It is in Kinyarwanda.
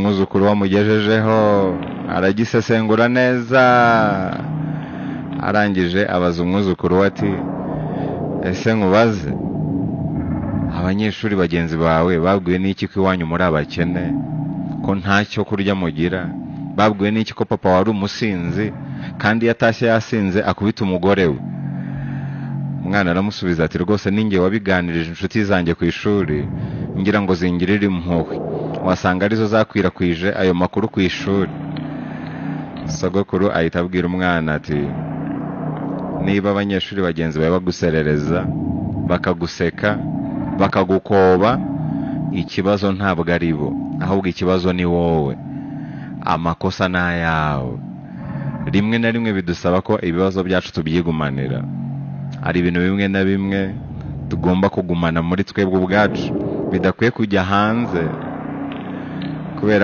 Umwuzukuru wamugejejeho aragisesengura neza, arangije abaza umwuzukuru we ati: "Ese nkubaze, abanyeshuri bagenzi bawe babwiwe n'iki ko iwanyu muri abakene, ko ntacyo kurya mugira? Babwiwe n'iki ko papa wari umusinzi, kandi iyo atashye yasinze akubita umugore we?" Umwana aramusubiza ati: "Rwose ninjye wabiganirije inshuti zanjye ku ishuri, ngira ngo zingirire impuhwe, wasanga arizo zakwirakwije ayo makuru ku ishuri." Sogokuru ahita abwira umwana ati: "Niba abanyeshuri bagenzi bawe baguserereza, bakaguseka, bakagukoba, ikibazo ntabwo ari bo, ahubwo ikibazo ni wowe, amakosa ni ayawe." Rimwe na rimwe bidusaba ko ibibazo byacu tubyigumanira. Hari ibintu bimwe na bimwe tugomba kugumana muri twebwe ubwacu, bidakwiye kujya hanze kubera